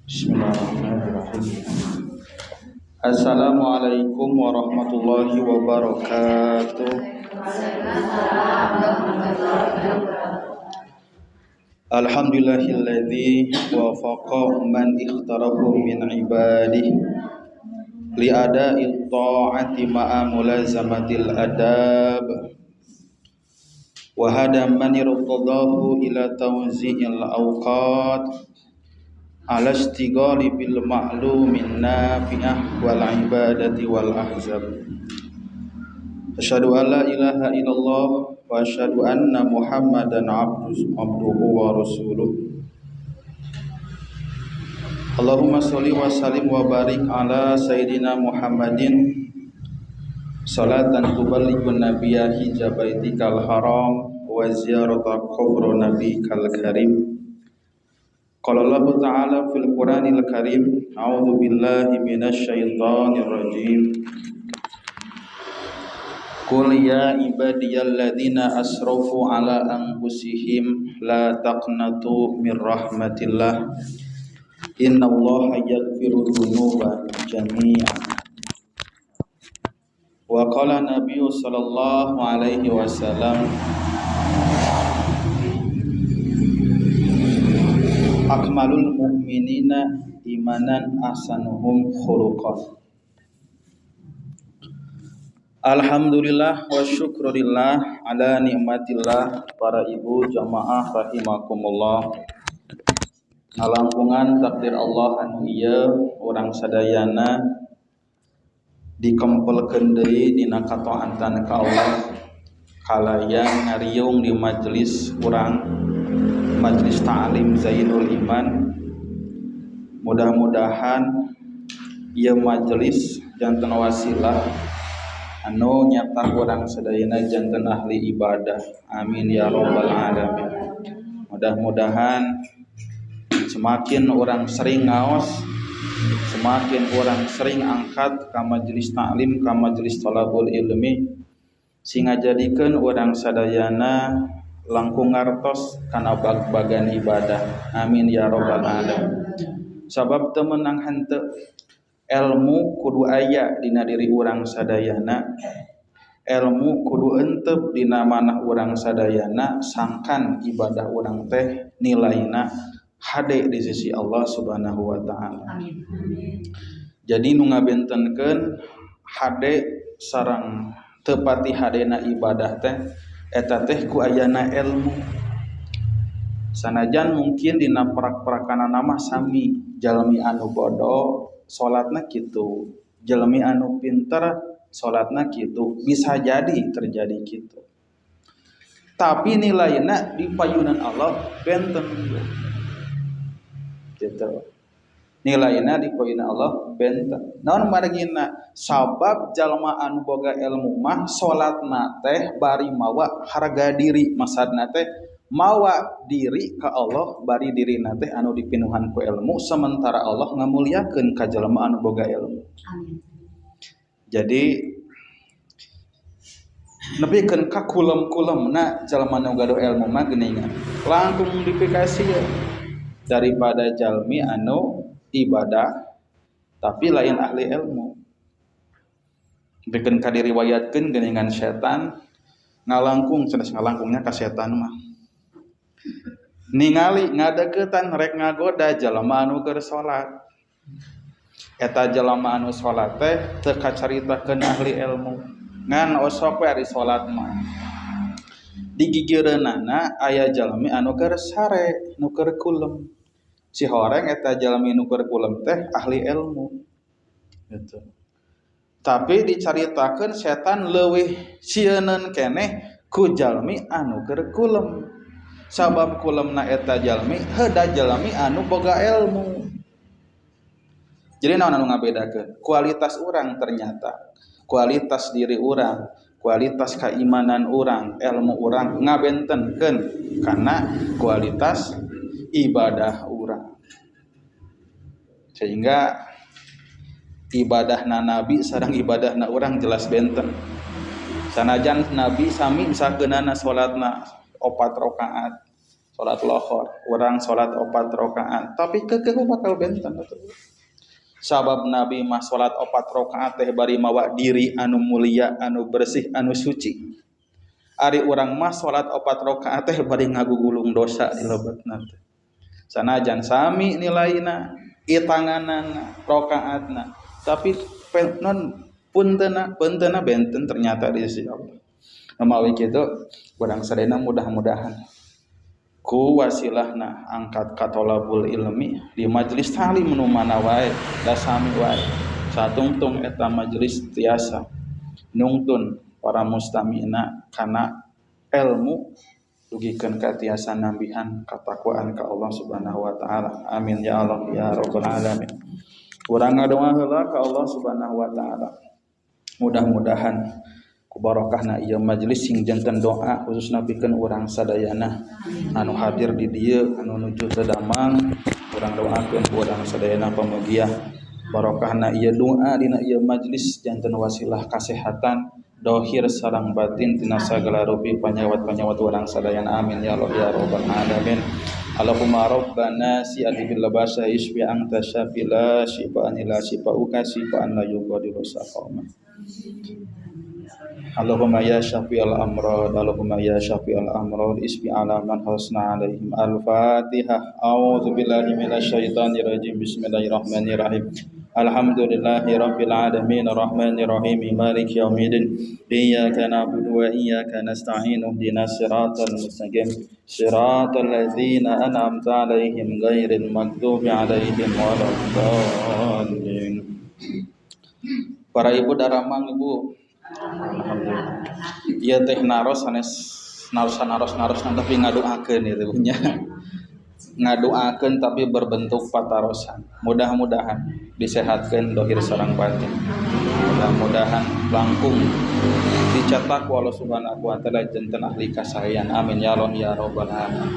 Bismillahirrahmanirrahim. Assalamualaikum warahmatullahi wabarakatuh. Alhamdulillahilladzi wafaqa man ikhtarahu min ibadihi li'ada'i ta'ati ma'a mulazamatil adab wa hada man irtadahu ila tawzi'il awqat ala istighali bil ma'lumin nafi'ah wal ibadati wal ahzab. Asyhadu an la ilaha illallah wa asyhadu anna Muhammadan abduhu wa rasuluh. Allahumma sholli wa sallim wa barik ala sayidina Muhammadin salatan tuballighun nabiyya hijabaitikal haram wa ziyarata qabr nabikal karim. Qala Allahu ta'ala fil Qur'anil Karim, a'udzu billahi minasyaitonir rajim. Qul ya ibadiyalladzina asrafu ala anfusihim la taqnatu mir rahmatillah. Innallaha yaghfiru dzunuba jami'a. Wa qala nabiyyu sallallahu alaihi wasallam, akmalul mu'minina imanan ahsanuhum khuluqan. Alhamdulillah wa syukrillah ala nikmatillah. Para ibu jamaah rahimakumullah, ngalangkungan takdir Allah anu ieu urang sadayana dikempelkeun deui dina kataatan ka Allah kalayan ngariung di majelis urang, majelis ta'lim Zainul Iman. Mudah-mudahan ieu majelis janten wasilah anu nyata urang sadayana janten ahli ibadah. Amin ya rabbal alamin. Mudah-mudahan semakin orang sering ngaos, semakin orang sering angkat ka majelis ta'lim, ka majelis talabul ilmi, sehingga jadikeun urang sadayana langkung ngartos kana bag-bagan ibadah. Amin ya rabbal alamin. Sabab teu meunang henteu, ilmu kudu aya dina diri urang sadayana, ilmu kudu entep dina manah urang sadayana, sangkan ibadah urang teh nilaina hade di sisi Allah Subhanahu wa taala. Amin. Jadi nu ngabentenkeun hade sareng teu pati hadena ibadah teh eta teh ku ayana ilmu. Sanajan mungkin dina prak-prakana mah sami, jalmi anu bodoh salatna kitu, jalmi anu pinter salatna kitu, bisa jadi terjadi kitu. Tapi nilaina di payunan Allah benten. Gitu. Nilaina di payunan Allah benten. Naon margina? Sabab jalma anu boga ilmu mah salatna teh bari mawa harga diri, maksudna teh mawa diri ka Allah, bari dirina teh anu dipinuhan ku ilmu, sementara Allah ngamuliakeun ka jalma anu boga ilmu. Amin. Jadi nepikeun ka kulem-kulemna jalma anu gaduh ilmu mah geuningan langkung dipikasieun daripada jalmi anu ibadah tapi lain ahli ilmu. Nepikeun ka diriwayatkeun geuningan setan ngalangkung, sanes ngalangkungnya ka setan mah ningali ngadeukeutan rek ngagoda jalma anu keur salat. Eta jalma anu salat teh teu kacaritakeun ahli ilmu, ngan osok we ari salat mah. Digigireunana aya jalmi anu keur sare, nu keur kulem. Si horeng eta jalmi nu keur kulem teh ahli ilmu. Gitu. Tapi dicaritakeun setan leuwih sieuneun keneh ku jalmi anu keur kulem. Sabab kulemna eta jalmi heuda jalmi anu boga ilmu. Jadi naon anu ngabedakeun? Kualitas urang ternyata, kualitas diri urang, kualitas keimanan urang, ilmu urang ngabentenkeun kana kualitas ibadah urang. Sehingga ibadahna nabi sareng ibadahna urang jelas benten. Sanajan nabi sami misalkeunana salatna 4 rakaat, Salat lohor, urang salat 4 rakaat, tapi keukeuh bakal benten atuh. Sabab Nabi mah salat 4 rakaat teh bari mawa diri anu mulia, anu bersih, anu suci. Ari urang mah salat 4 rakaat teh bari ngagugulung dosa di lebetna teh. Sanajan sami nilaina, itanganana, rakaatna, tapi non puntena benten ternyata di sisi Allah. Mawi kitu urang sadayana mudah-mudahan ku wasilahna angkat katolabul ilmi di majelis talim nu mana wae da sami wae satungtung eta majelis tiasa nungtun para mustamina kana ilmu dugikeun ka tiasa nambihan katakwaan ka Allah Subhanahu wa taala. Amin ya Allah ya rabbal alamin. Urang ngadoa heula ka Allah Subhanahu wa taala. Mudah-mudahan ku barokahna ieu majelis sing janten doa khususna pikeun urang sadayana anu hadir di dieu anu nuju teu damang, urang doakeun ku urang sadayana pamugia barokahna ieu doa dina ieu majelis janten wasilah kasehatan dohir sareng batin tina sagala rupi panyawat-panyawat urang sadayana. Amin ya Allah ya rabbal alamin. Allahumma rabbana si'ati bil labasa isbi anta syafila shifaan ila shifauka shifaan la yughadiru saqama. Allahumma ya syafi'al amrad, Allahumma ya syafi'al amrad, isbi ala man hasna alaihim. Al-Fatihah. A'udzu billahi minasyaitonir rajim. Bismillahirrahmanirrahim. Alhamdulillahi rabbil alamin arrahmanir rahim maliki yaumiddin. Iyyaka na'budu wa iyyaka nasta'in ihdinas siratal mustaqim siratal ladzina an'amta 'alaihim ghairil maghdubi 'alaihim waladdallin. Para ibu daramang ibu, alhamdulillah. Ieu teh naros sanes naros tapi ngadoakeun ieu nya. Ngadoakeun tapi berbentuk patarosan. Mudah-mudahan disehatkeun dohir sareng batin. Mudah-mudahan langkung dicetak ku Allah Subhanahu wa taala janten ahli kasaean. Amin ya Allah ya rabbal alamin.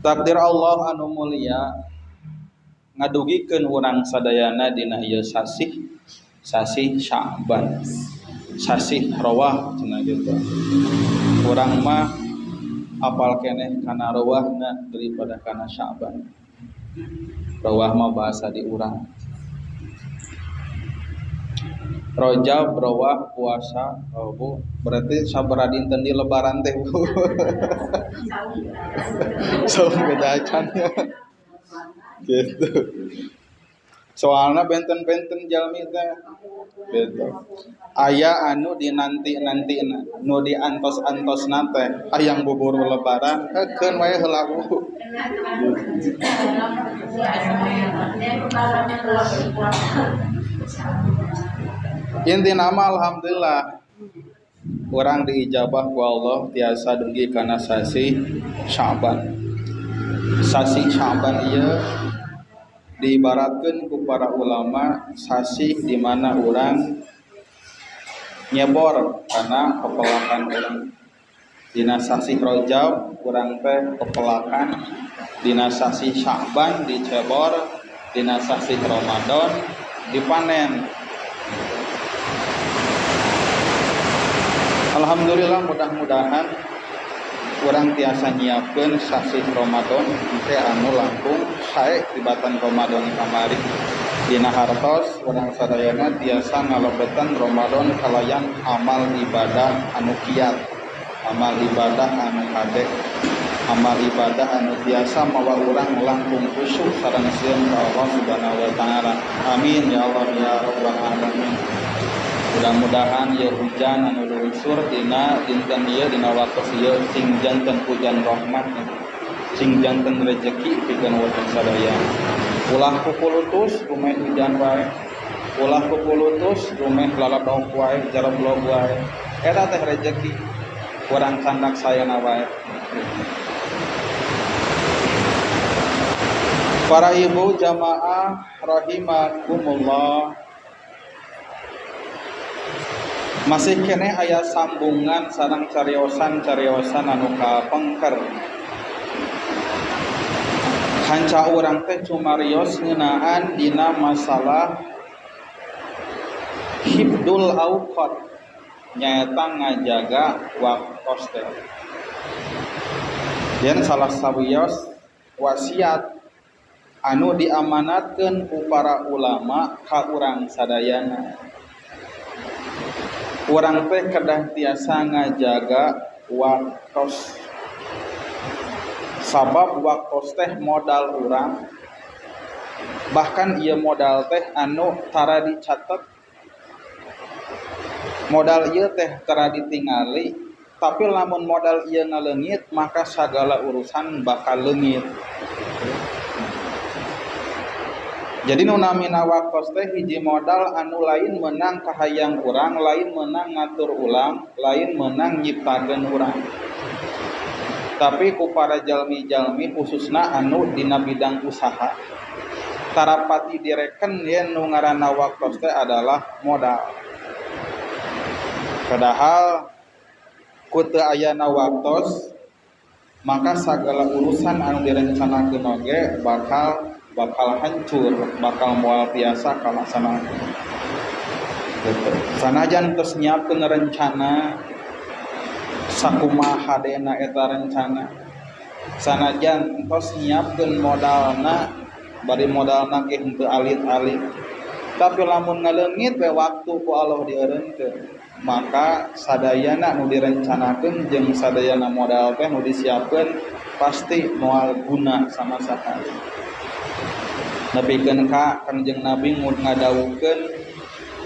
Takdir Allah anu mulia ngadugikeun urang sadayana dina ieu sasih sasih Sya'ban, sasih rawah cenah gitu. Urang mah apal keneh kana rawahna daripada kana Sya'ban. Rawah mah bahasa di urang. Rajab rawah puasa, oh Bu, berarti sabaraha dinten di lebaran teh Bu. So beda acan gitu. Soalna benten-benten jalmi teh gitu. Aya anu dinanti-nantina, nu diantos-antosna teh hayang buburu lebaran keun wae heula Bu. Intina mah alhamdulillah urang diijabah ku Allah tiasa dugi kana sasi Sya'ban. Sasi Sya'ban ieu diibaratkeun ku para ulama sasih di mana urang nyebor karena pepelakan urang. Dina sasih Rajab urang teh pepelakan, dina sasih Sya'ban dicebor, dina sasih Ramadan dipanen. Alhamdulillah mudah-mudahan urang tiasa nyiapkeun sasih Ramadan teh anu langkung sae tibatan Ramadan kamari. Dina hartos urang sadayana tiasa ngalebetan Ramadan kalayan amal ibadah anu kiat, amal ibadah anu kade, amal ibadah anu tiasa mawa urang langkung khusyuk sareng sieun ka Allah Subhanahu wa taala. Amin ya Allah ya rabbal alamin. Mudah-mudahan ieu hujan anu lungsur dina dinten ieu dina waktu ieu sing janten hujan rahmat, sing janten rejeki pikeun urang sadaya. Ulah kukulutus rumeh hujan wae, ulah kukulutus rumeh laladok wae, jaroblog wae. Eta teh rejeki urang candak sayana wae. Para ibu jamaah rahimakumullah, masih keneh aya sambungan sareng cariosan-cariosan anu kapengker. Hanca urang teh cumarios ngeunaan dina masalah hibdul auqat, nyaeta ngajaga waktos teh. Yen salah sawios wasiat anu diamanatkeun ku para ulama ka urang sadayana. Urang teh kedah tiasa ngajaga waktos. Sabab waktos teh modal urang. Bahkan ieu modal teh anu tara dicatet. Modal ieu teh tara ditingali, tapi lamun modal ieu ngaleungit maka sagala urusan bakal leungit. Jadi nu namina waktos teh hiji modal anu lain menang kahayang urang, lain menang ngatur ulang, lain menang nyiptakeun urang. Tapi ku para jalmi-jalmi khususna anu dina bidang usaha tarapati direken yen nu ngaranna waktos teh adalah modal. Padahal ku teu ayana waktos maka sagala urusan anu direncanakeun oge bakal hancur, bakal moal tiasa kalaksanakeun. Gitu. Sanajan tos nyiapkeun rencana sakumaha hadena eta rencana, sanajan tos nyiapkeun modalna, bari modalna ge henteu alit-alit, tapi lamun ngaleungit we waktu ku Allah dieureunkeun, maka sadayana nu direncanakeun jeung sadayana modal teh nu disiapkeun pasti moal guna sama sakali. Nepikeun ka Kangjeng Nabi ngadawukeun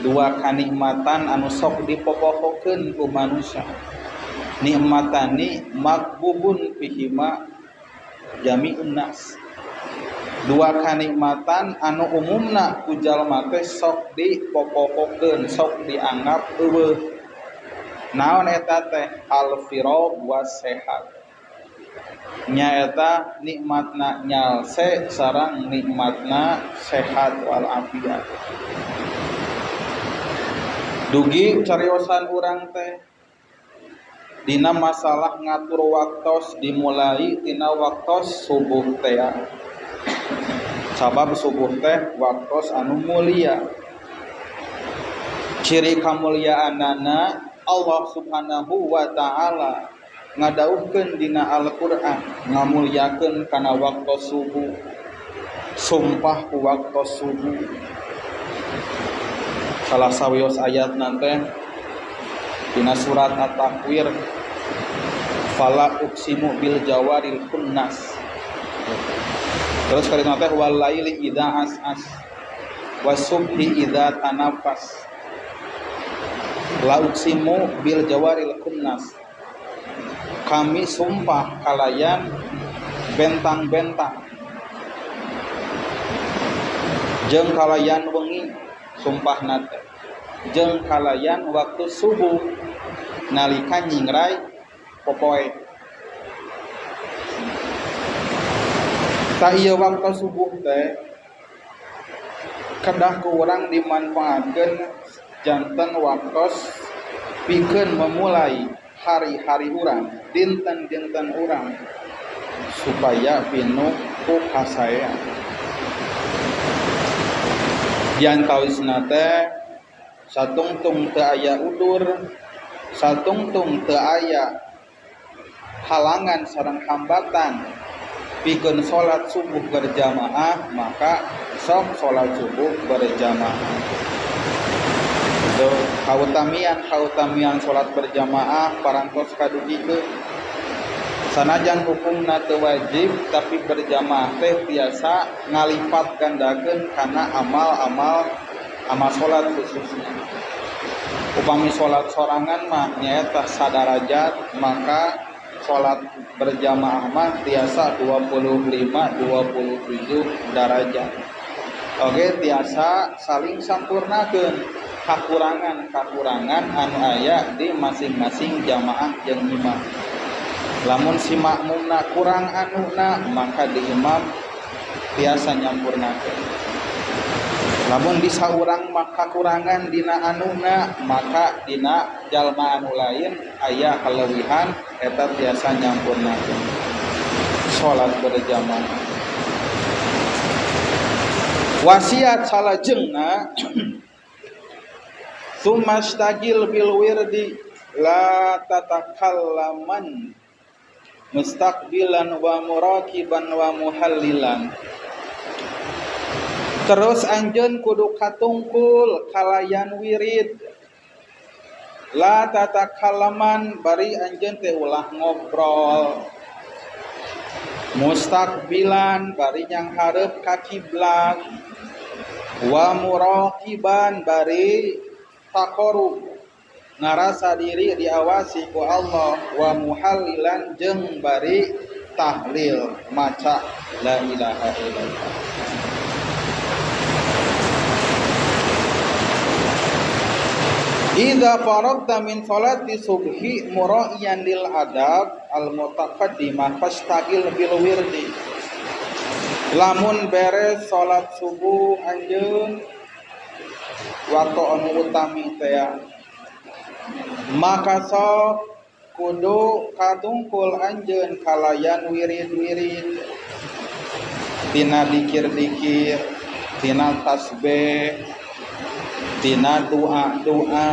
dua kanikmatan anu sok dipopohokeun ku manusia. Nikmatani magbubun fihima jami'un nas. Dua kanikmatan anu umumna ku jalma teh sok dipopohokeun, sok dianggap eueuh. Naon eta teh? Al-firaq was sehat. Nyaeta nikmatna nyalse sareng nikmatna sehat wal afiat. Dugi cariosan urang teh dina masalah ngatur waktos dimulai tina waktos subuh teh. Sabab subuh teh waktos anu mulia. Ciri kamuliaanana Allah Subhanahu wa ta'ala ngadauhkeun dina Al-Qur'an, ngamuliakeun kana waktu subuh, sumpah ku waktu subuh. Salah sawios ayat nante dina surat At-Takwir, fala uqsimu bil jawaril khunnas. Terus kalimat teh wal laili idza as'as wasubhi idza tanaffas. La uqsimu bil jawaril khunnas. Kami sumpah kalayan bentang-bentang jeung kalayan wengi sumpah nate jeung kalayan waktu subuh nalika nyingrai popoe. Ta ieu waktu subuh teh kedah ku urang dimanfaatkeun janten waktos pikeun memulai hari-hari urang, dinten-dinten urang supaya pinuh ku kasaean. Diantawisna teh satungtung teu aya udur, satungtung teu aya halangan sareng hambatan pikeun salat subuh berjamaah, maka sok salat subuh berjamaah. Itu kautamian salat berjamaah parantos kadugikeun. Sanajan hukumna teu wajib tapi berjamaah teh tiasa ngalipat gandakeun kana amal-amal amal salat khususnya. Upami salat sorangan mah nyaeta sadarajat, maka salat berjamaah mah tiasa 25 27 darajat. Oke, tiasa saling sampurnakeun kakurangan-kakurangan anu aya di masing-masing jamaah jeung imam. Lamun si makmumna kurang anuna maka di imam tiasa nyampurnakeun. Lamun di saurang mah kakurangan dina anuna maka dina jalma anu lain aya kaleuwihan eta tiasa nyampurnakeun. Salat berjamaah. Wasiat salajengna tsumastagil bil wirdi la tatakallaman Mustaqbilan wa muraqiban wa muhallilan. Terus anjeun kudu katungkul kalayan wirid. La tatakalaman bari anjeun teh ulah ngobrol. Mustaqbilan bari yang hareup ka kiblat. Wa muraqiban bari taqarrub ngarasa diri diawasi ku Allah. Wa muhallilan jeung bari tahlil maca la ilaha illallah. Idza faragta min salati subhi mura'iyan lil adab al mutaqaddimah fastaqil bil wirdi. Lamun beres salat subuh anjeun waktu anu utami teh maka sok kudu katungkul anjeun kalayan wirid-wirid tina dikir-dikir, tina tasbih, tina doa-doa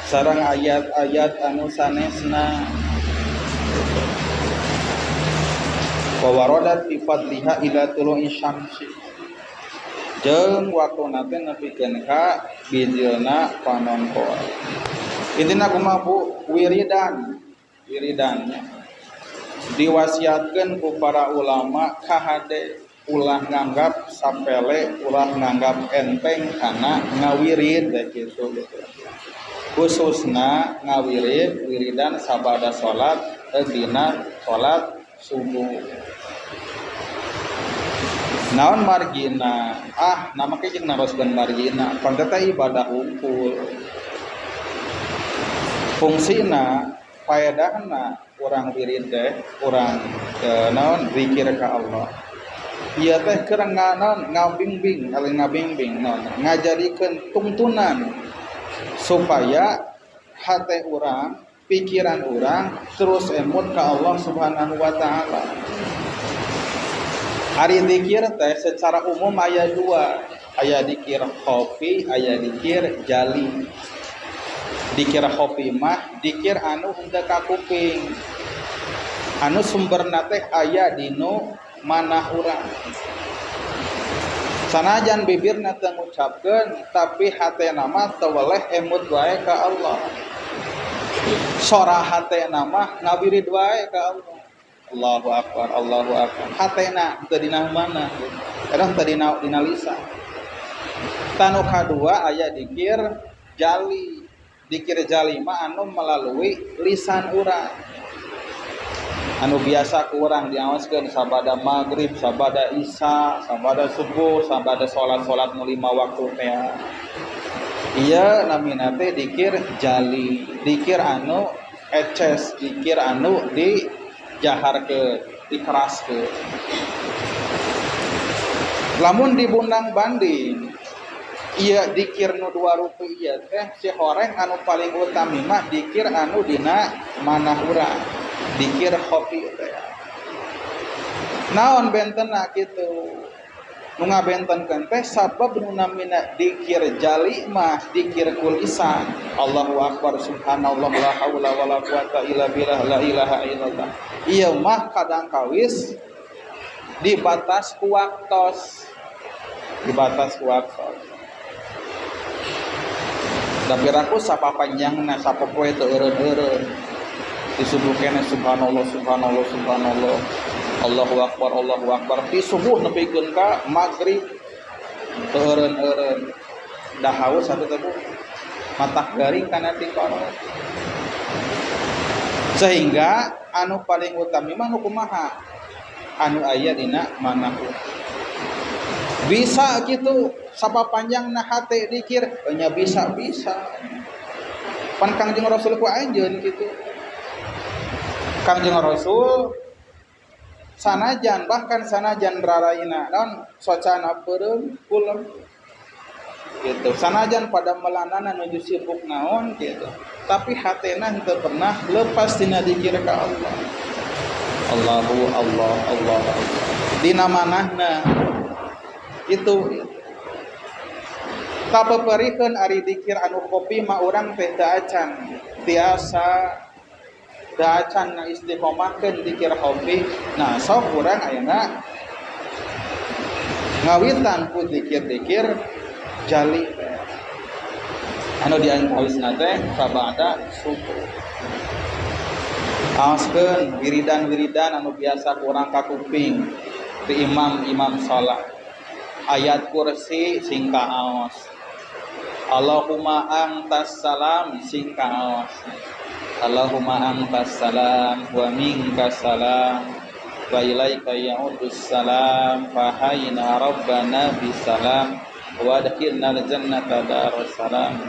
sareng ayat-ayat anu sanesna. Wa waradat fi fadliha ila tulu'i syamsi. Jeung waktuna teh nepikeun ka bijilna panon poe. Intina kumaha Bu? Wiridan. Wiridannya diwasiatkeun ku para ulama kahade ulah nganggap sapele, ulah nganggap enteng kana ngawirid gitu. Khususna ngawirid wiridan sabada salat dina salat subuh. Naon margina? Ah, nama ke jeung naroskeun margina. Pan teh ibadah hungkul. Fungsina faedahna urang wirid teh, urang naon zikir ka Allah. Ieu teh keur naon ngabingbing, alin ngabingbing naon ngajadikeun tungtunan supaya hate urang, pikiran urang terus emut ka Allah Subhanahu wa taala. Ari dikir teh secara umum aya dua, aya dikir khofi, aya dikir jali. Dikir khofi mah dikir anu henteu ka kuping. Anu sumberna teh aya dinu manah urang. Sanajan bibirna teu ngucapkeun tapi hatena mah teu weleh emut wae ka Allah. Sora hatena mah ngawirid wae ka Allah. Allahu akbar, Allahu akbar. Hatena teu dina mana? Kadang teu dina lisan. Tanu kadua aya dikir jali. Dikir jali mah anu melalui lisan urang. Anu biasa ku urang diawaskeun sabada maghrib, sabada isya, sabada subuh, sabada salat-salat nu lima waktu teh. Ieu namina teh dikir jali, dikir anu eces, dikir anu di jaharkeun, dikeraskeun. Lamun dibundang banding ieu dikir nu dua rupi ieu teh si horeng anu paling utami mah dikir anu dina manah urang, dikir khofi teh. Naon bentenna kitu? Nu ngabentenkeun teh sabab nu namina dikir jali mah dikir kulisan. Allahu akbar subhanallah la haula wala quwata illa billah la ilaha illallah. Ieu mah kadang kawis dibatas ku waktos. Dibatas ku waktos. Da piraku sapapanjangna sapopoe teu eureun-eureun. Di subuh keneh subhanallah subhanallah subhanallah. Allahu akbar Allahu akbar. Di subuh nepikeun ka magrib teu eureun-eureun. Da haus atuh teh Bu. Matah garing kana tingkoro. Sehingga anu paling utami mah nu kumaha? Anu aya dina manah. Bisa gitu sapapanjangna hate dikir nya bisa-bisa. Pan Kangjeng Rasul ku anjeun kitu. Kangjeng Rasul sanajan bahkan sanajan raraina naon socana peureum kulem gitu. Sanajan pada melanana nuju sibuk naon gitu. Tapi hatena henteu pernah lepas tina dikir ka Allah. Allahu Allah Allah Allah. Dina manahna itu tapeperikeun ari dikir anu kopi mah urang teh teu acan tiasa Teu acan ngaistiqomahkeun dikir khafi. Nah, sok urang ayeuna ngawitan ku dikir-dikir jali anu diantawisna teh sabada subuh. Aoskeun wiridan-wiridan anu biasa kurang kakuping ti imam-imam salat. Ayat kursi sing kaos. Allahumma antas salam sing kaos. Allahumma antas salam wa minkas salam wa ilaika ya'udus salam fahayna rabbana bisalam wa adkhilna al-jannata darussalam.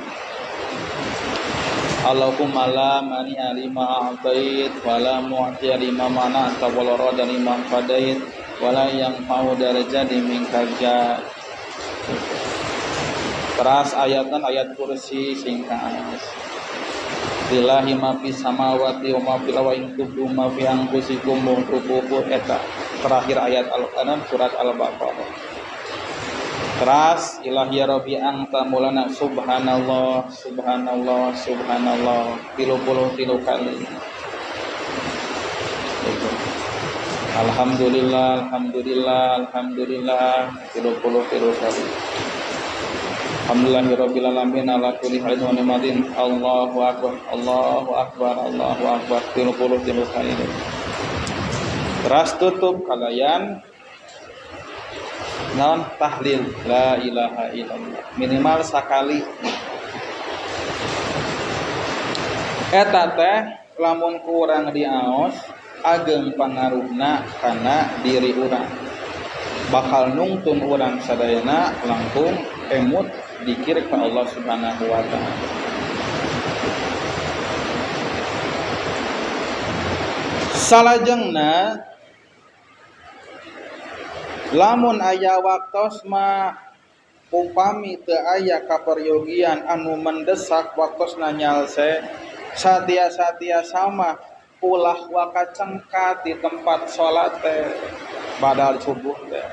Allahumma la mani'a lima a'tait wa la mu'tiya lima mana'ta wa la radda lima qadait wa la yanfa'u dzal jaddi minkal jadd. Teras ayatan ayat kursi sing kaos. Lillahi ma fis samawati wa ma fil ardi wa in tubdu ma fi anfusikum wa tukhfuhu. Eta terakhir ayat Al-Qur'an surat Al-Baqarah. Teras ilahi ya rabbi anta mulana subhanallah subhanallah subhanallah 33 kali. Itu. Alhamdulillah alhamdulillah alhamdulillah 33 kali. Alhamdulillahirabbil alamin ala kulli halin wa ni'matin. Allahu akbar Allahu akbar Allahu akbar 33 kali. Teras tutup kalayan non tahlil la ilaha illallah minimal sakali. Eta teh lamun kurang diaos ageng pangaruhna kana diri urang, bakal nungtun urang sadayana langkung emut dikir ka Allah Subhanahu wa taala. Salajengna lamun aya waktos mah upami teu aya kaperyogian anu mendesak waktosna nyalse satia-satia sama ulah waka cengkat di tempat salat teh badal subuh teh.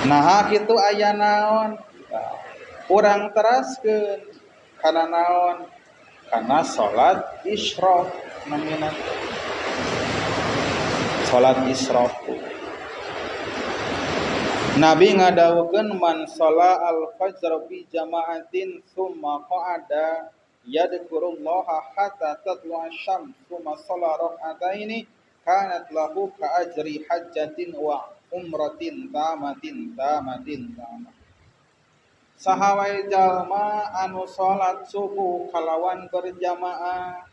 Nah kitu aya naon urang teraskeun kana naon kana salat isyraq namina salat isyraq. Nabi ngadawukeun man shalla al-fajr fi jama'atin summa qa'ada yadhkurullaha hatta tatlu'a asy-syams summa shalla rak'ataini kanat lahu ka ajri hajjatin wa umratin tamatin tamatin tamah. Saha wae jalma anu salat subuh kalawan berjamaah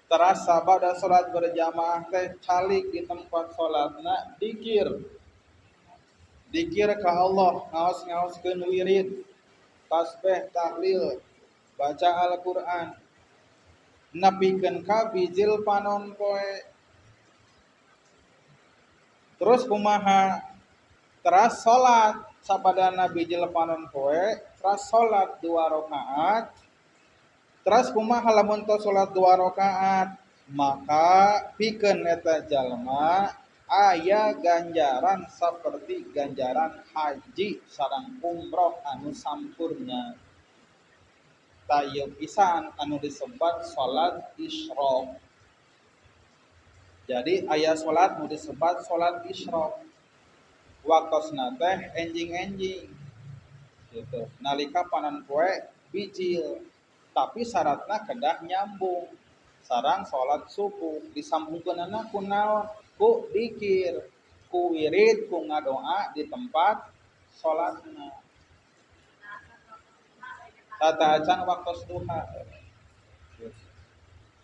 terasa pada salat berjamaah teh calik di tempat salatna dikir. Dikir ka Allah, ngaos-ngaoskeun wirid, tasbih, tahlil, baca Al-Qur'an. Nepikeun ka bijil panon poe. Terus kumaha? Teras salat sapadana bijil panon poe, teras salat 2 rakaat. Teras kumaha lamun tos salat 2 rakaat, maka pikeun eta jalma aya ganjaran seperti ganjaran haji sareng umroh anu sampurna. Tayeuh pisan anu disebat salat isyraq. Jadi aya salat nu disebat salat isyraq. Waktosna teh enjing-enjing. Gitu. Nalika panon poe bijil, tapi syaratna kedah nyambung. Sareng salat subuh disambungkeunana ku naon? Ku dikir, ku wirid, ku ngadoa di tempat salatna. Tata acan waktos duha.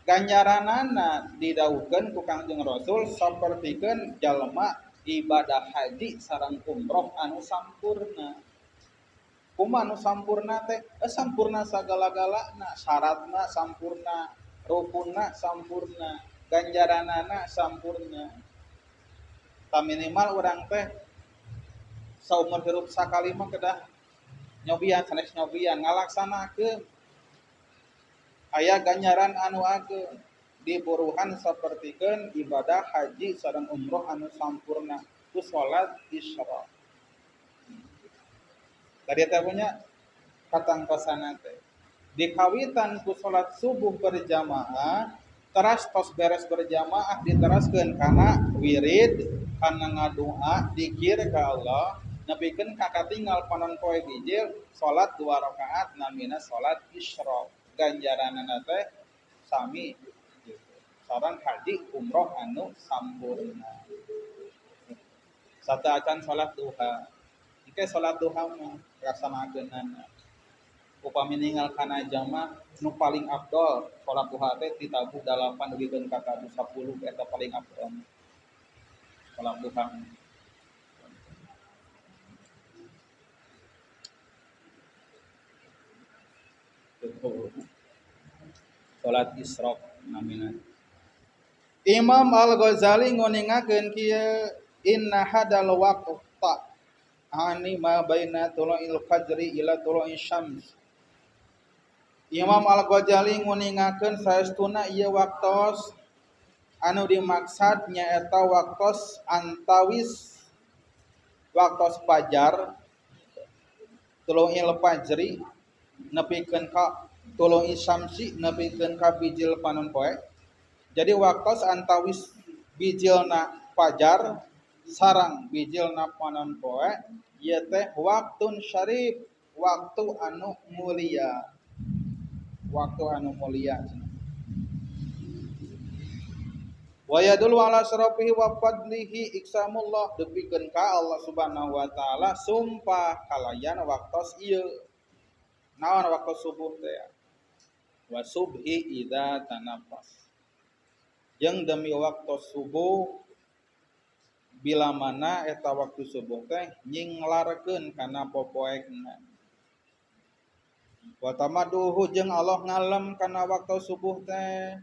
Ganjaranana didawuhkeun ku Kangjeng Rasul sapertikeun jalma ibadah haji sareng umroh anu sampurna. Kumaha anu sampurna teh? Sampurna sagala-galana, syaratna sampurna, rukunna sampurna, ganjaranana sampurna. Ta minimal urang teh saumur hirup sakali mah kedah nyobian, sanes nyobian ngalaksanakeun. Aya ganjaran anu ageng diburuhan sapertikeun ibadah haji sareng umroh anu sampurna ku salat isyraq. Tadi teh punya katangkosana teh. Dikawitan ku salat subuh berjamaah, teras tos beres berjamaah diteraskeun kana wirid, kana ngadoa, dikir ka Allah, nepikeun ka katingal panon poe bijil salat 2 rakaat namina salat isyraq. Ganjaranana teh sami sareng haji umroh anu sampurna. Sateuacan salat duha. Engke salat duha mah laksanakeunana. Upami ninggal kana jamaah nu paling afdol salat duha teh ditabuh 8 dugikeun ka tabuh 10 eta paling afdol. Salat duha. Salat isyraq namina. Imam Al-Ghazali nguningakeun kieu inna hadal waqta ani ma baina tulu'il fajri ila tulu'i syams. Imam Al-Ghazali nguningakeun saestuna ieu waktos anu dimaksad nyaeta waktos antawis waktos fajar tulu'il fajri nepikeun ka tulu'i syamsi nepikeun ka bijil panon poe. Jadi waktos antawis bijilna fajar sarang bijilna panon poe ieu teh waktun syarif, waktu anu mulia. Waktu anu mulia. Wa yadullu ala syarafihi wa fadlihi iksamullah depikeun ka Allah Subhanahu wa taala sumpah kalayan waktos ieu. Naon waktu subuh teh? Wa subhi idza tanaffas. Jeung demi waktu subuh bila mana eta waktu subuh teh nyinglarkeun kana popoekna. Wa tamaduhu jeung Allah ngalem kana waktu subuh teh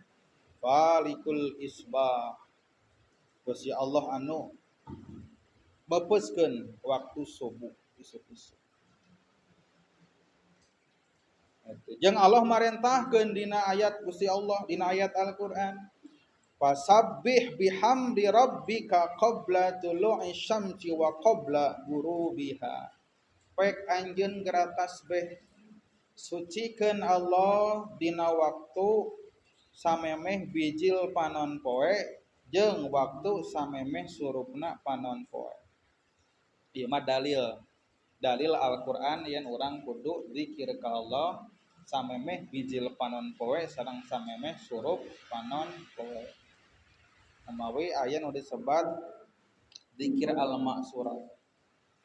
falikul isbah. Gusti Allah anu beupeuskeun waktu subuh isuk-isuk. Jeung Allah marentahkeun dina ayat Gusti Allah dina ayat Al-Qur'an. Fasabbih bihamdi rabbika qabla tulu'i syamsi wa qabla ghurubiha. Pek anjeun geura tasbih sucikeun Allah dina waktu samemeh bijil panon poe jeung waktu samemeh surupna panon poe. Ieu mah dalil. Dalil Al-Qur'an yen urang kudu zikir ka Allah samemeh bijil panon poe sareng samemeh surup panon poe. Samawi aya nu disebat zikir al-ma'surat.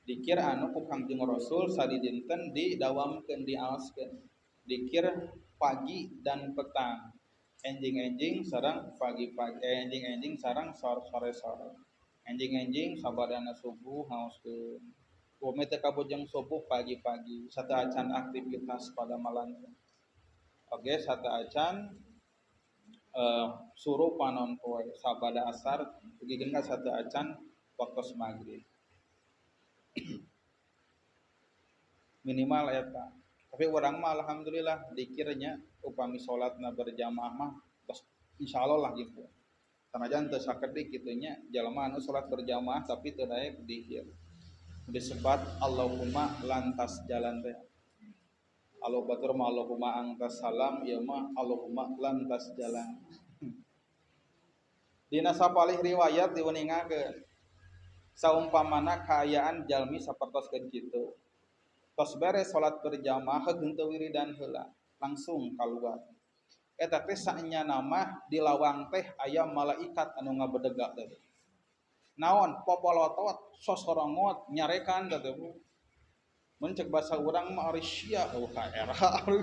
Zikir anu ku Kangjeng Rasul sadidinten didawamkeun diaoskeun. Zikir pagi dan petang. Enjing-enjing sareng pagi-pagi, enjing-enjing sareng sore-sore. Enjing-enjing sabadana subuh ngaoskeun. Upami teu kabujeng subuh pagi-pagi sateuacan aktivitas pada malam. Oge sateuacan suruh panon poe sabada asar dugikeun ka sateuacan waktos magrib. Minimal eta. Tapi urang mah alhamdulillah dikirnya upami salatna berjamaah mah tos insyaallah lah gitu. Sanajan teu sakedik kitu nya jalma anu salat berjamaah tapi teu daek dikir. Disebat Allahumma lantas jalan teh. Allah batur ma Allahumma angtas salam ieu mah Allahumma lantas jalan. Dina sapalih riwayat diuningakeun saumpamana kaayaan jalmi sapertoskeun kitu. Tos beres salat berjamaah heug henteu wiridan heula, langsung kaluar. Eta teh saenyana mah di lawang teh aya malaikat anu ngabedegak teh. Naon popolotot sosorongot nyarekan teh Bu. Mun cek basa urang mah ari sia UKR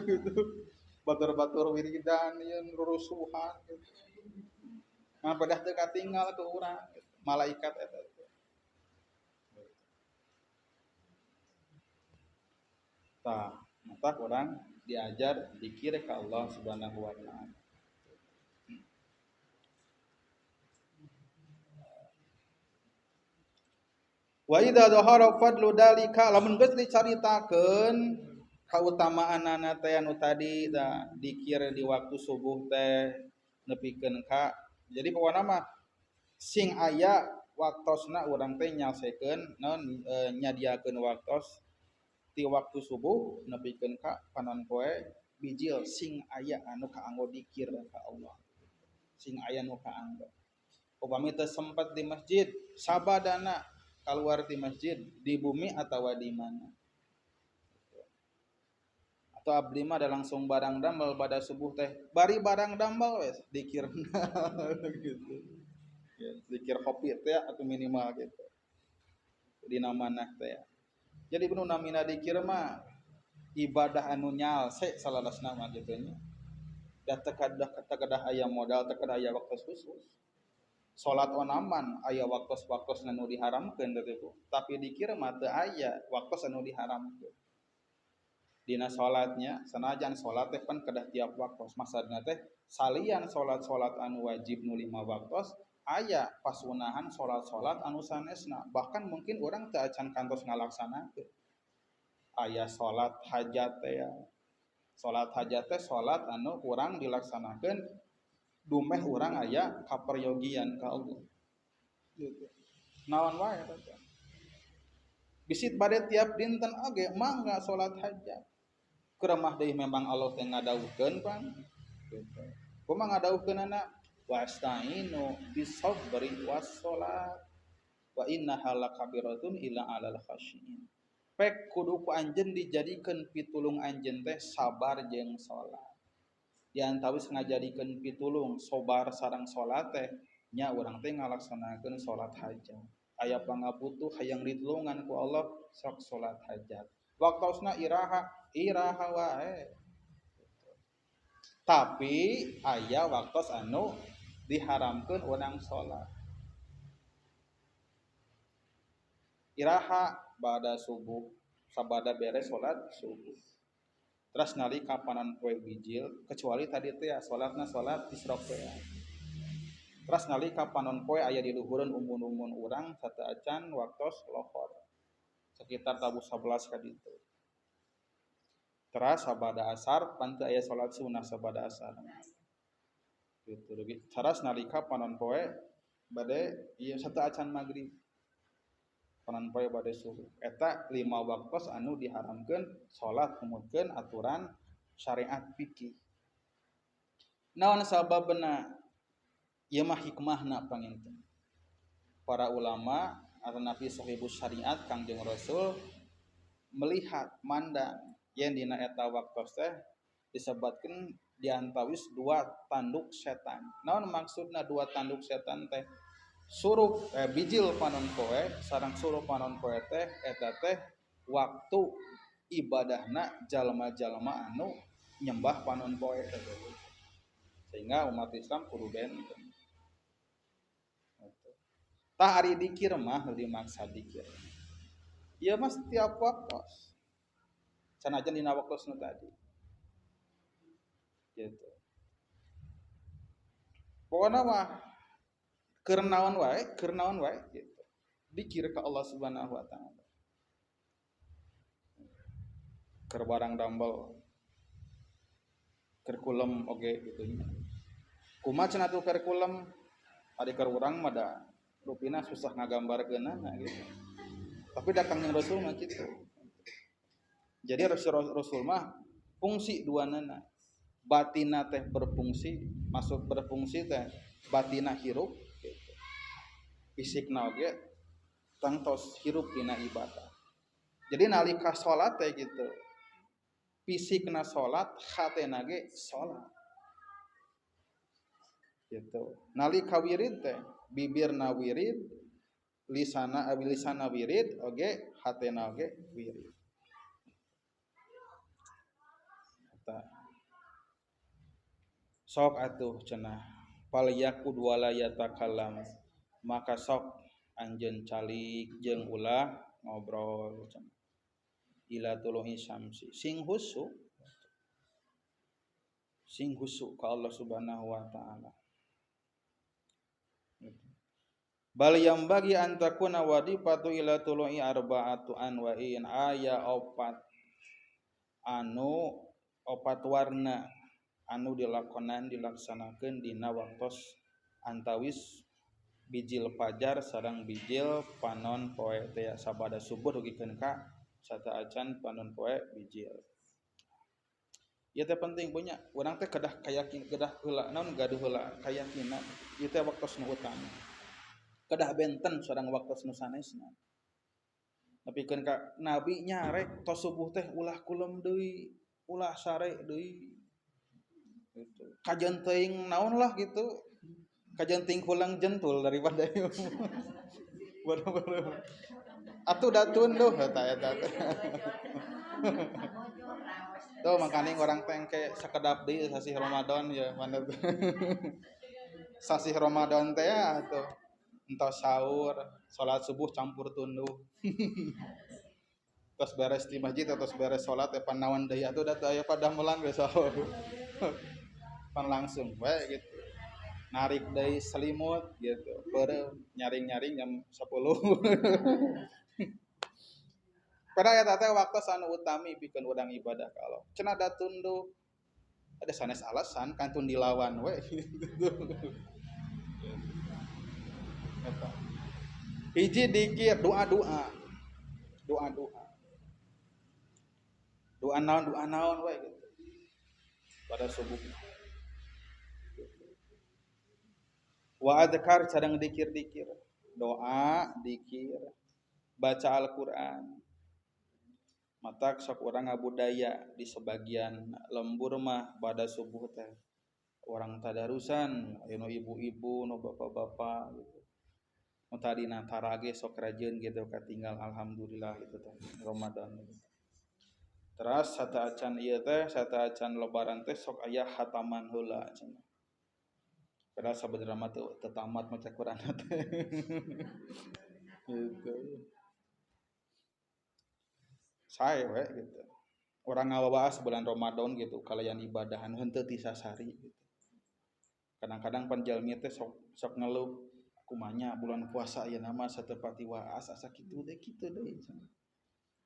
gitu. Batur-batur wiridan yeun rurusuhan gitu. Mah pedah teu katinggal ke urang gitu. Malaikat eta. Tah, mata urang diajar zikir ka Allah Subhanahu wa taala. Wa idza dhahara fadlu dalika lamun geus dicaritakeun kautamaanana teh anu tadi da dikir di waktu subuh teh nepikeun ka. Jadi pokona mah sing aya waktosna urang teh nyalsekeun naon nyadiakeun waktos ti waktu subuh nepikeun ka panon poe Bijil sing aya anu kaanggo dikir ka Allah. Sing aya nu kaanggo. Upami teu sempat di masjid, sabadana keluar di masjid, di bumi atawa di mana. Atau abdi mah ada langsung barang damel pada subuh teh, bari barang damel wes dikirna gitu. Ya, dikir kopi teh atau minimal gitu. Dina manah teh. Jadi nu namina dikir mah ibadah anu nyalse salalasna mah kitu nya. Da teu kedah aya modal, teu kedah aya waktu khusus. Salat onaman aya waktos-waktos anu diharamkeun teh Bu. Tapi dikir mah teu aya waktos anu diharamkeun. Dina salatnya sanajan salat teh pan kedah tiap waktos. Maksudna teh salian salat-salat anu wajib nu 5 waktos aya pasunahan salat-salat anu sanesna. Bahkan mungkin urang teu acan kantos ngalaksanakeun. Aya salat hajat teh ya. Salat hajat teh salat anu kurang dilaksanakeun dumeh urang aya kaperyogian ka Allah. Gitu. Naon wae eta teh. Bisit bade tiap dinten oge mangga salat hajat. Kuremah deui memang Allah teh ngadawuhkeun pan. Gitu. Kumaha ngadawuhkeunana? Wasta'inu bisabri was-salat wa innaha lakabiratun illa 'alal khashiin. Pek kudu ku anjeun dijadikeun pitulung anjeun teh sabar jeung salat. Diantawis ngajadikeun pitulung sobar sareng salat teh nya urang teh ngalaksanakeun salat hajat. Aya pangabutuh hayang ditulungan ku Allah sok salat hajat. Waktosna iraha iraha wae. Tapi aya waktos anu diharamkeun urang salat. Iraha bada subuh sabada beres salat subuh. Terus nalika panon poe bijil kecuali tadi teh ya salatna salat isyraq teh. Terus nalika panon poe aya di luhureun umun-umun urang sateuacan waktos lohor. Sekitar tabuh 11 ka ditu. Terus sabada asar pan teu aya salat sunah sabada asar. Gitu lagi. Terus nalika panon poe bade ieu sateuacan magrib. Panon poe bade subuh. Eta 5 waktos anu diharamkeun salat numutkeun aturan syariat fikih. Naon sababna? Ieu mah hikmahna panginten. Para ulama atau nabi sahibus syariat Kangjeng Rasul melihat mandang yen dina eta waktos teh disebatkeun diantawis dua tanduk setan. Naon maksudna dua tanduk setan teh? Surup bijil panon poe sareng surup panon poe teh eta teh waktu ibadahna jalma-jalma anu nyembah panon poe teh. Sehingga umat Islam kudu benten. Tah ari dikir mah nu dimaksa dikir. Ieu mah setiap waktu. Sanajan dina waktu nu tadi. Gitu. Pokona mah keur naon wae gitu. Dikir ka Allah Subhanahu wa taala. Keur barang dambel. Keur kulem oge gitu nya. Kumaha cenah tuh keur kulem? Ari keur urang mah da rupina susah ngagambarkeunana gitu. Tapi da Kangjeng Rasul mah kitu. Jadi Rasul mah fungsi duanana. Batina teh berfungsi, maksud berfungsi teh batina hirup gitu. Fisikna oge tangtos hirup dina ibadah. Jadi nalika salat teh gitu. Fisikna salat, hatena ge salat. Gitu. Nalika wirid teh bibirna wirid, lisana wirid oge hatena oge wirid. Eta. Sok atuh cenah fal yaqud wala yatakallam, maka sok anjeun calik jeung ulah ngobrol cenah. Ila tuluhi syamsi sing husu ka Allah Subhanahu wa taala. Bal yang bagi antakuna wadifatu ila tulu'i arba'atu anwa'in, aya opat anu opat warna anu dilakonan dilaksanakeun dina waktos antawis bijil fajar sareng bijil panon poe teh sabada subuh dugikeun ka sateuacan panon poe bijil. Ieu teh penting punya urang teh kedah kayakin kedah heula naon gaduh heula kayakinan ieu teh waktos nu utama. Kedah benten sareng waktos nu sanesna. Nepikeun ka nabi nyarek tos subuh teh ulah kulem deui, ulah sare deui. Gitu. Kajeun teuing naon lah gitu. Kajeun teuing hulang jentul daripada ieu. Baru-baru. Atuh da tunduh eta eta. Tuh makanya orang teh sakedap deui sasih Ramadan ya mana tuh. Sasih Ramadan teh ya tuh. Entos sahur, salat subuh campur tunduh. Terus beres di masjid atau beres salat teh panawan deui atuh da teu aya padamelan we sahur. Pan langsung we gitu. Narik deui selimut gitu. Beureum nyaring-nyaring jam 10. Pada eta teh waktu anu utami pikeun urang ibadah ka Allah. Cenah da tunduh. Ada sanes alasan kantun dilawan we gitu. Eta. Hiji dikir doa-doa. Doa-doa. Doa naon we gitu. Pada subuh. Wa adzkar sareng dikir-dikir. Doa, dikir, baca Al-Qur'an. Matak sok urang ngabudaya di sebagian lembur mah pada subuh teh orang tadarusan aya nu ibu-ibu nu bapak-bapak gitu. Nu tadina tarage sok rajin gitu katinggal alhamdulillah gitu teh Ramadan gitu. Teras sateuacan ieu teh sateuacan lebaran teh sok aya hataman heula cenah. Padahal sabenerna mah teu tamat maca Quran teh. Gitu. Sae we gitu. Orang ngawawaas bulan Ramadan gitu kalayan ibadahan henteu ti sasari gitu. Kadang-kadang pan jalmi teh sok ngeluh kumanya bulan puasa ayeuna mah satepati waas asa kitu deui kitu deui.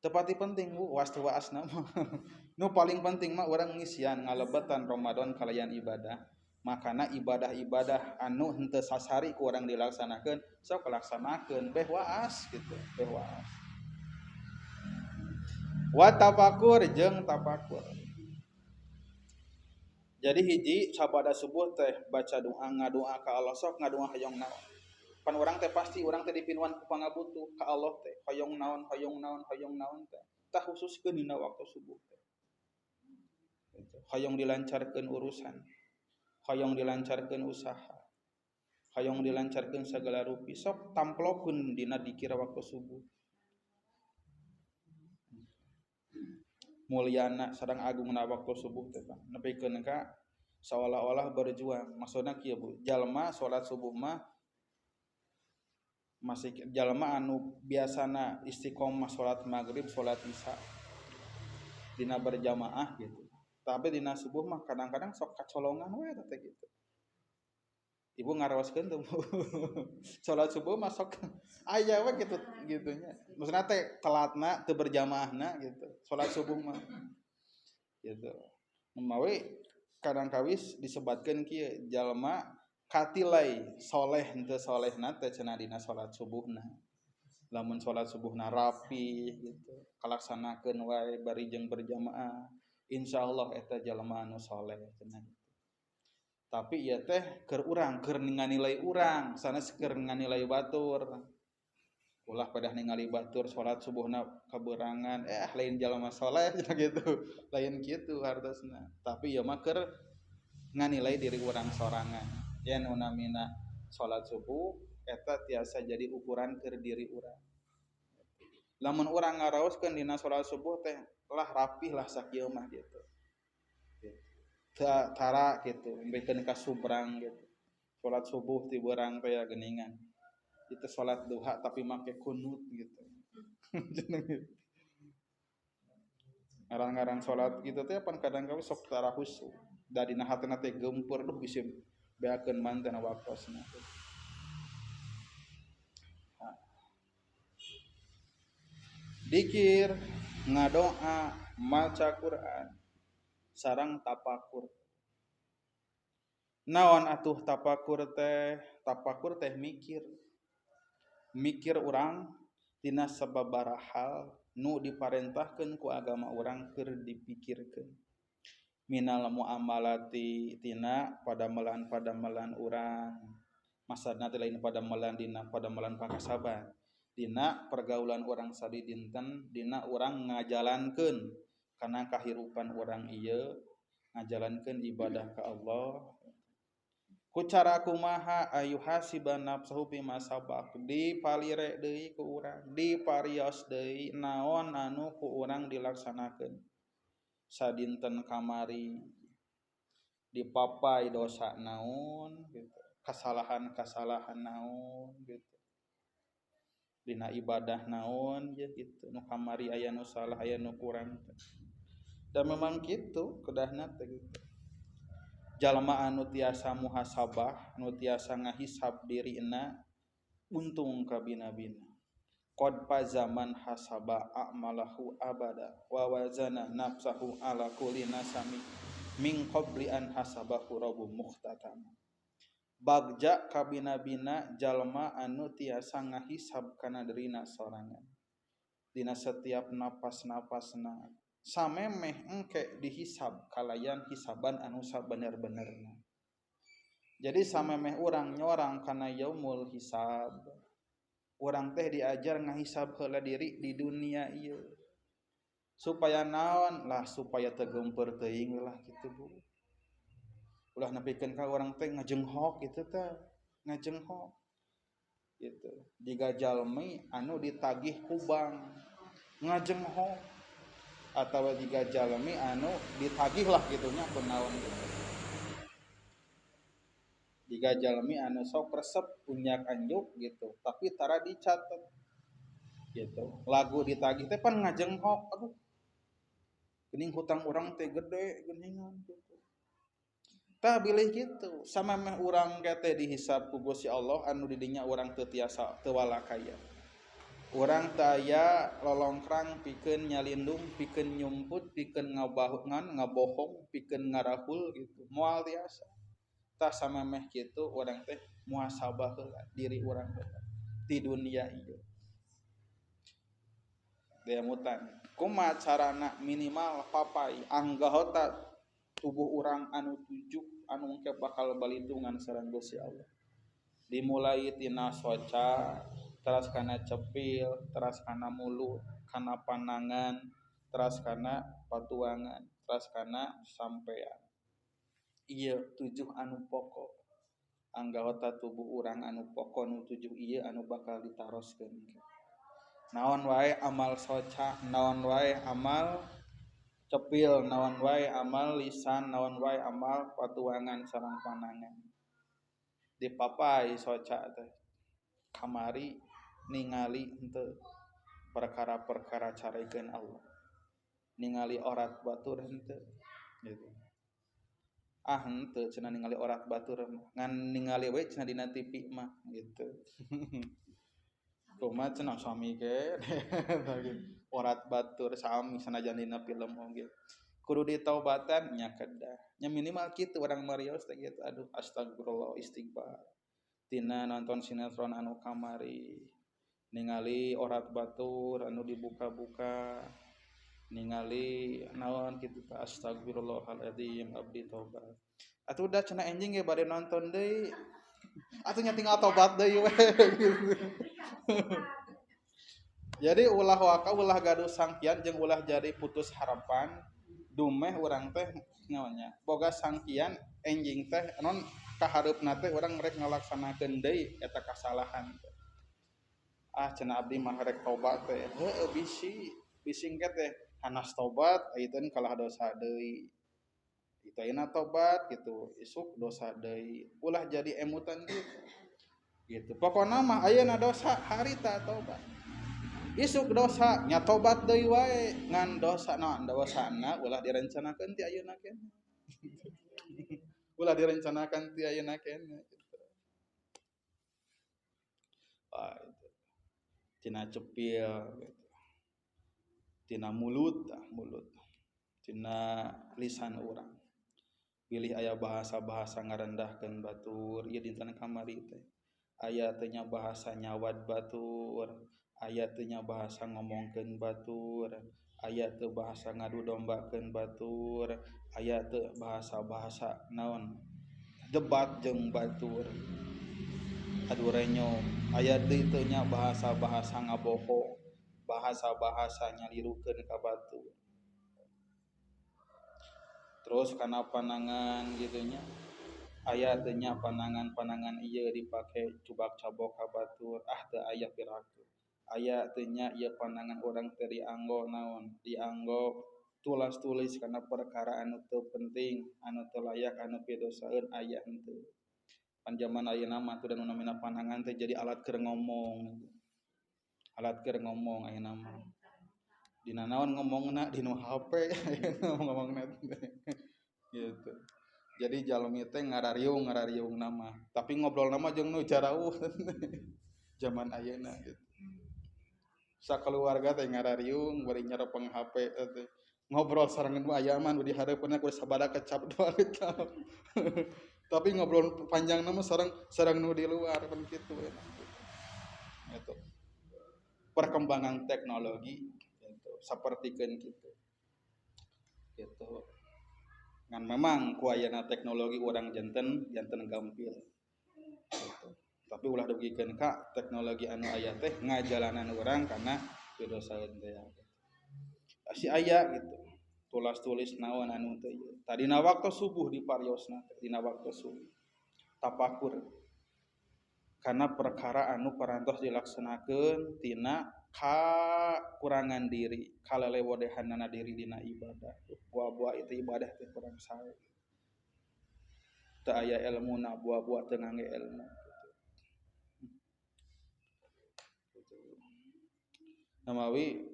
Tepati penting Bu, waas teu waasna mah. Nu paling penting mah urang ngisian ngalebetan Ramadan kalayan ibadah. Makana ibadah-ibadah anu henteu sasari ku urang dilaksanakeun sok laksanakeun beh waas gitu, beh waas. Wa tafakur jeung tafakur. Jadi hiji sabada subuh teh baca doa ngadoa ka Allah sok ngadoa hoyong naon. Pan urang teh pasti urang teh dipinuan ku pangabutuh ka Allah teh hoyong naon hoyong naon hoyong naon teh. Tah khususkeun dina waktu subuh teh. Gitu. Hoyong dilancarkeun urusan. Hoyong dilancarkeun usaha. Hoyong dilancarkeun sagala rupi sok tamplokeun dina dikir waktu subuh. Mulyana sareng agungna waktu subuh teh nepikeun ka seolah-olah berjuang. Maksudna kieu Bu, jalma salat subuh mah masih jalma anu biasana istiqomah salat maghrib, salat isya dina berjamaah gitu. Tapi dina subuh mah kadang-kadang sok kacolongan we teh gitu. Ibu ngarawaskeun teu Bu. Salat subuh mah sok aya we gitu gitunya. Maksudna teh telatna teu berjamaahna gitu. Salat subuh mah gitu. Mawi kadang kawis disebatkeun kieu jalma katilai soleh henteu solehna teh cenah dina salat subuhna. Lamun salat subuhna rapi gitu, kalaksanakeun wae bari jeung berjamaah, insyaallah eta jalma anu soleh cenah. Tapi ieu teh keur urang, keur nganilai urang, sanes keur nganilai batur. Ulah padah ningali batur salat subuhna kaberangan, lain jalma soleh gitu. Lain kitu hartosna. Tapi ieu mah keur nganilai diri urang sorangan. Yen unamina salat subuh eta tiasa jadi ukuran keur diri urang. Lamun urang ngaraoskeun dina salat subuh teh lah rapih lah sakieu mah gitu. Tara gitu, beken ka subrang gitu. Salat subuh ti beurang teh ya geuningan. Itu salat duha tapi make kunut gitu. Ngarang-ngarang salat gitu teh pan kadang kawis sok tara khusyuk. Da dina hatena teh geumpeur duh bisi beakeun manten waktosna. Dikir, ngadoa, maca Quran, sareng tapakur. Naon atuh tapakur teh? Tapakur teh mikir. Mikir urang tina sababaraha hal nu diparentahkeun ku agama urang keur dipikirkeun. Minal muamalati tina padamelan-padamelan urang. Maksudna teh lain padamelan dina padamelan pakasaban. Dina pergaulan urang sadidinten, dina urang ngajalankeun kana kahirupan urang ieu, ngajalankeun ibadah ka Allah. Ku cara kumaha ayu hasiban nafsahu bima sabaq, dipalire deui ku urang, diparios deui naon anu ku urang dilaksanakeun. Sadinten kamari dipapai dosa naon gitu, kesalahan-kesalahan naon gitu. Dina ibadah naon ya gitu, nu kamari aya nu salah aya nu kurang. Dan memang kitu kedahna teh gitu. Jalma anu tiasa muhasabah, anu tiasa ngahisab dirina untung kabina-bina. Qad fazaman hasaba a'malahu abada wa wazana nafsahu ala kulli nasami min qabli an hasabahu rabbu mukhtatama. Bagja kabina-bina jalma anu tiasa ngahisab kana dirina sorangan. Dina setiap napas-napasna samemeh engke dihisab kalayan hisaban anu sabener-benerna. Jadi samemeh urang nyorang kana yaumul hisab, urang teh diajar ngahisab heula diri di dunia ieu. Supaya naon lah, supaya teu geumpeur teuing lah kitu Bu. Ulah nepikeun ka urang teh ngajenghok kitu teh, ngajenghok. Gitu. Jiga jalmi anu ditagih ku bank ngajenghok, atawa jiga jalmi anu ditagih lah gitunya kunaon gitu. Jiga jalmi anu sok resep unyak anjuk gitu, tapi tara dicatet gitu. Lagu ditagih teh pan ngajenghok, aduh. Geuning hutang urang teh gede geuningan gitu. Tah bilih kitu, sama meh urang teh dihisab ku Gusti Allah anu didinya urang teu tiasa teu walakaya. Urang teu aya lolongkrang pikeun nyalindung, pikeun nyumput, pikeun ngabahungan, ngabohong, pikeun ngarahul gitu. Moal tiasa. Tah sama meh kitu urang teh muhasabah heula diri urang heula di dunia ieu. Demutan. Kumaha carana minimal papai anggota tubuh urang anu tujuh anu engke bakal balitungan sareng Gusti Allah. Dimulai tina soca, teras kana cepil, teras kana mulut, kana panangan, teras kana patuangan, teras kana sampean. Ieu tujuh anu pokok. Anggota tubuh urang anu pokok nu tujuh ieu anu bakal ditaroskeun. Naon wae amal soca, naon wae amal cepil, naon wae amal lisan, naon wae amal patuangan sareng panangan. Dipapai soca teh kamari ningali henteu perkara-perkara carekeun Allah. Ningali orat batur henteu gitu. Ah henteu cenah ningali orat batur ngan ningali we cenah dina TV mah gitu. Kumaha cenah sami ge orat batur sami sanajan dina film oge. Kudu ditaubatan nya kedah. Nya minimal kitu urang marios teh gitu. Aduh astagfirullah istighfar. Tina nonton sinetron anu kamari, ningali orat batur anu dibuka-buka, ningali naon kitu teh astagfirullahaladzim abdi tobat. Atuh udah cenah enjing ge bade nonton deui. Atuh nya tinggal tobat deui we. Jadi ulah waka ulah gaduh sangkian jeung ulah jadi putus harapan. Dumeh urang teh naonnya boga sangkian enjing teh non kahareupna teh urang rek ngalaksanakeun deui eta kasalahan teh. Ah cenah abdi mah rek tobat teh heueuh bisi bisi engke teh hanas tobat ayeuna kalah dosa deui. Itu ayeuna tobat gitu isuk dosa deui ulah jadi emutan gitu. Gitu pokona mah ayeuna dosa harita tobat. Isuk dosa nya tobat deui wae ngan dosa naon dosana ulah direncanakeun ti ayeuna keneh. Ulah direncanakan ti ayeuna keneh gitu. Wah itu. Tina cepil gitu. Tina mulut, mulut. Tina lisan urang. Pilih aya bahasa-bahasa ngarendahkeun batur ieu dinten kamari teh. Aya teh nya bahasa nyawad batur, aya teh nya bahasa ngomongkeun batur, Aya teu bahasa ngadu dombakeun batur, aya teu bahasa-bahasa naon debat jeung batur. Adu renyom, aya deui teu nya bahasa-bahasa ngabohong, bahasa-bahasa nyalirukeun ka batur. Terus kana panangan gitu nya, aya teu nya panangan-panangan ieu dipake cubak cabok ka batur, ah teu aya piraku. Aya teu nya ieu panangan urang teh dianggo naon, dianggo tulas tulis kana perkara anu teu penting, anu teu layak, anu pidosaeun aya henteu. Pan jaman ayeuna mah teu nu namina panangan teh jadi alat keur ngomong. Alat keur ngomong ayeuna mah. Dina naon ngomongna dina HP ngomongna teh. Gitu. Jadi jalmi teh ngarariung-ngarariung nama, tapi ngobrol nama jeung nu jarauh. Zaman ayeuna gitu. Sakeluarga teh ngarariung bari nyaropeng HP teh. Ngobrol sareng nu aya mah nu dihareupeunna kudu sabada kecap dua kecap. Tapi ngobrol panjang nama sareng nu di luar kan kitu enak. Gitu. Perkembangan teknologi gitu, sapertikeun kitu. Gitu. Ngan memang ku ayana teknologi urang janten gampil. Gitu. Tapi ulah dugikeun ka teknologi anu aya teh ngajalanan urang kana pidosaeun teh. Si aya gitu. Tulas tulis naon anu teh ieu. Tadina waktu subuh dipariosna teh, dina waktu subuh. Tapakur. Karena perkara anu parantos dilaksanakeun tina kakurangan diri, kalelewodehanana diri dina ibadah. Buah-buah itu ibadah teh kurang sae. Teu aya elmuna, buah-buah teu ngangge ilmu. Namawi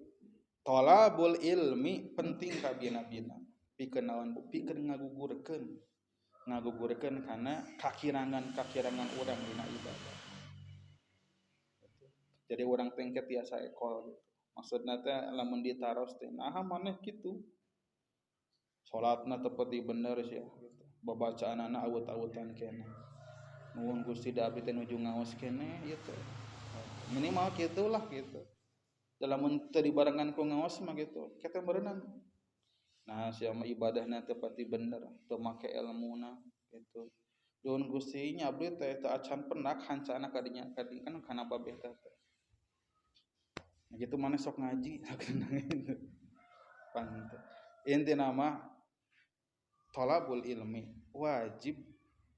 tolabul ilmi penting kabina-bina. Pikeun naon bu? Pikeun ngagugurkeun. Ngagugurkeun kana kakirangan-kakirangan urang dina ibadah. Jadi urang teh engke tiasa ekol gitu. Maksudna teh lamun ditaros teh naha maneh kitu. Salatna teu pati bener sia gitu. Babacaanana awut-awutan keneh. Nuhun Gusti da abdi teh nuju ngaos keneh ieu teh. Minimal kitulah gitu. Lamun teu dibarengan ku ngaos mah gitu, kita berenang. Nah, sia mah ibadahna teu pati bener, teu make elmuna gitu. Nuhun Gusti nya abdi teh teu acan penak hancana kadinya kadi kan kana babeh teh. Nah, gitu maneh sok ngaji gitu. Pantes. Intina mah talabul ilmi wajib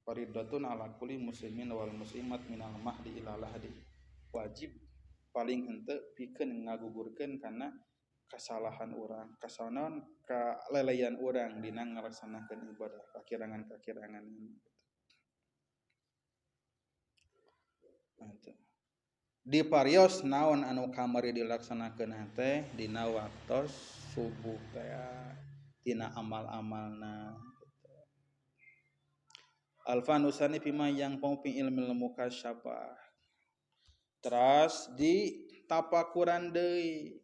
faridatun ala kulli muslimin wal muslimat minal mahdi ila lahdi. Wajib paling henteu pikeun ngagugurkeun kana kasalahan urang, kasalahan kaleleyan urang dina ngalaksanakeun ibadah, kakirangan-kakirangan gitu. Nah, di parios naon anu kamari dilaksanakeun teh dina waktos subuh teh tina amal-amalna gitu. Alfanusani bima yang pong ilmil mukasyafah. Teras di tapakuran deui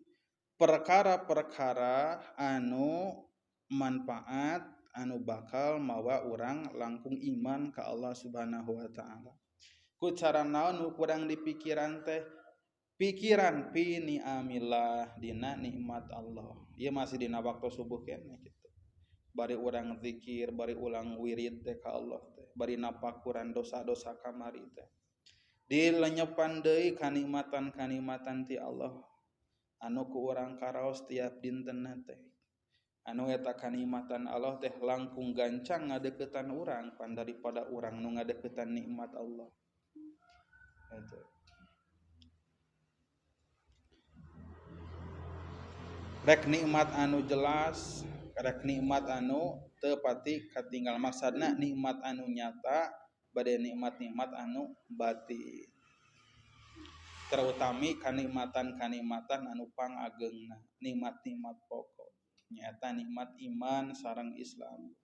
perkara-perkara anu manfaat anu bakal mawa urang langkung iman ka Allah Subhanahu wa taala. Ku cara naon nu kurang di pikiran teh? Pikiran fi ni'amillah dina nikmat Allah. Ieu masih dina waktu subuh keneh kitu. Bari urang zikir, bari ulang wirid teh ka Allah teh, bari napakuran dosa-dosa kamari teh. Dilenyepan deui kanikmatan-kanikmatan ti Allah anu ku urang karaos tiap dintenna teh. Anu eta kanikmatan Allah teh langkung gancang ngadeukeutan urang pan daripada urang nu ngadeukeutan nikmat Allah. Eta. Rek nikmat anu jelas, rek nikmat anu teu pati katinggal, maksudna nikmat anu nyata bade nikmat-nikmat anu batin. Terutami kanikmatan-kanikmatan anu pangageungna, nikmat-nikmat pokok. Nyata nikmat iman sareng Islam.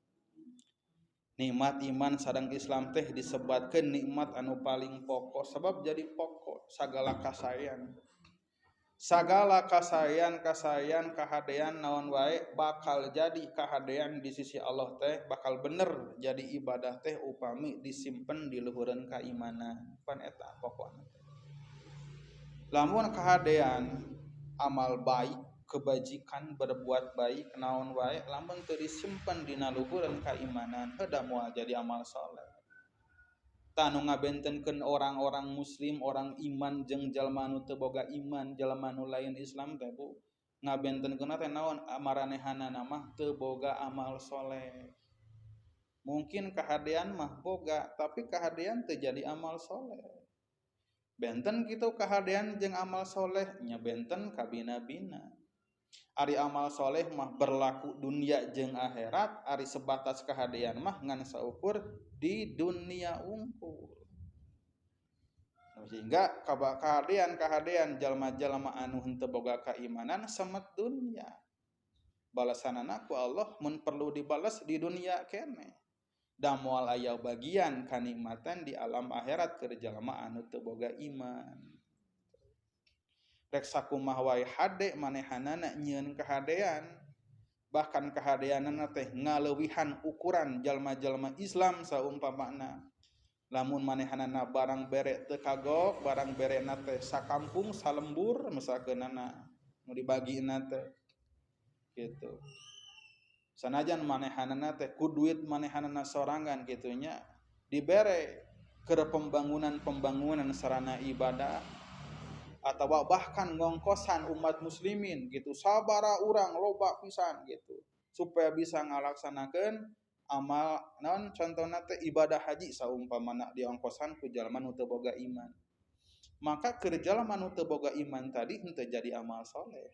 Nikmat iman sareng Islam teh disebatkeun nikmat anu paling pokok sebab jadi pokok sagala kasaean. Sagala kasaean kahadean naon wae bakal jadi kahadean di sisi Allah teh bakal bener jadi ibadah teh upami disimpen di luhureun kaimanan. Pan eta pokokna teh. Lamun kahadean amal baik Kebajikan berbuat baik naon wae lamun teu disimpen dina luhureun kaimanan heuda moal jadi amal soleh. Tah nu ngabentenkeun orang-orang muslim, orang iman jeung jalma nu teu boga iman, jalma nu lain Islam teh Bu, ngabentenkeunna teh naon maranehanana mah teu boga amal soleh. Mungkin kahadean mah boga, tapi kahadean teu jadi amal soleh. Benten kitu kahadean jeung amal soleh nya benten kabina-bina. Ari amal soleh mah berlaku dunia jeung akhirat, ari sebatas kahadean mah ngan saukur di dunia unggul. Sehingga kahadean-kahadean jalma-jalma anu henteu boga kaimanan semet dunia. Balasanana ku Allah mun perlu dibalas di dunia keneh. Da moal aya bagian kanikmatan di alam akhirat keur jalma anu teu boga iman. Rek sakumaha wae hade manehanana nyieun kahadean, bahkan kahadeanana teh ngaleuwihan ukuran jalma-jalma Islam saumpamana. Lamun manehanana barang bere teu kagok, barang berena teh sakampung salembur misalkeunana nu dibagina teh gitu. Sanajan manehanana teh ku duit manehanana sorangan kitu nya dibere keur pembangunan-pembangunan sarana ibadah atau bahkan ngongkosan umat muslimin gitu sabara urang loba pisan gitu supaya bisa ngalaksanakeun amal naon contohna teh ibadah haji saumpamana diongkosan ku jalma nu teu boga iman. Maka keur jalma nu teu boga iman tadi henteu jadi amal soleh.